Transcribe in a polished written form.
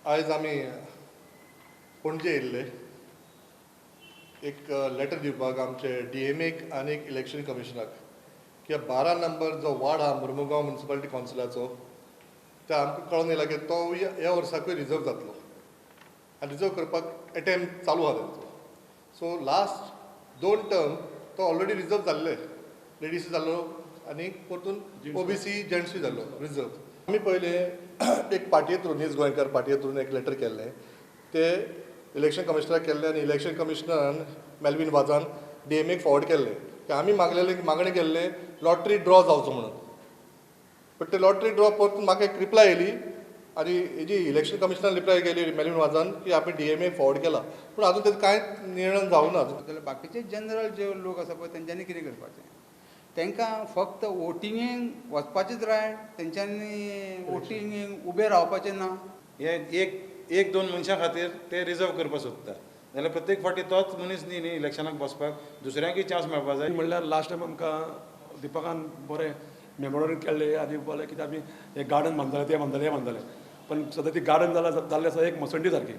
आयज आमी पणजे येयल्ले एक लेटर दिवपाक आमचे डीएमएक आनी एक इलेक्शन कमिशनराक की 12 नंबर जो वार्ड आहा मुर्मुगांव म्युनिसिपालिटी कावन्सिलाचो, ते आमकां कळोन येयला की तो ह्या वर्साकूय रिजर्व जातलो आनी रिजर्व करपाक एटेम्प्ट चालू आहा तेंचो. सो लास्ट दोन टर्म तो ऑलरेडी रिजर्व जाल्ले, लेडीज जाल्लो आनी परतून ओबीसी जेंट्सूय जाल्लो रिजर्व. आमी पयले एक पार्टीये थ्रू, नीज गोंयकार पार्टीये थ्रून एक लेटर केल्लें, ते इलेक्शन कमिशनराक केल्लें आनी इलेक्शन कमिशनरान मेलवीन वाजान डीएमएक फॉरवर्ड केल्लें की आमी मागलेले, मागणें केल्लें लॉटरी ड्रॉ जावचो म्हणून. बट ते लॉटरी ड्रॉ परतून म्हाका एक रिप्लाय येयली आनी हेजी इलेक्शन कमिशनरान रिप्लाय केली मेलवीन वाजान की आमी डीएमए फॉरवर्ड केला, पूण आजून तेजें कांय निर्णय जावना जाल्यार बाकीचे जनरल जे लोक आसा पळय, तेंच्यांनी कितें करपाचें? तांकां फक्त वोटिंगेक वचपाचेच रायट, तेंच्यांनी वोटिंगेक उबें रावपाचें ना. हे एक एक दोन मनशां खातीर ते रिजर्व करपाक सोदता जाल्यार प्रत्येक फावटी तोच मनीस न्ही न्ही इलेक्शनाक बसपाक, दुसऱ्यांकूय चान्स मेळपाक जाय. म्हणल्यार लास्ट टायम आमकां दिपकान बरें मेमोरंडम केल्लें आनी बोलें कितें, आमी हें गार्डन बांदतले, तें बांदतले, हें बांदतले, पण सद्या ती गार्डन जाल्यार जाल्लें आसा एक मसंडी सारकी.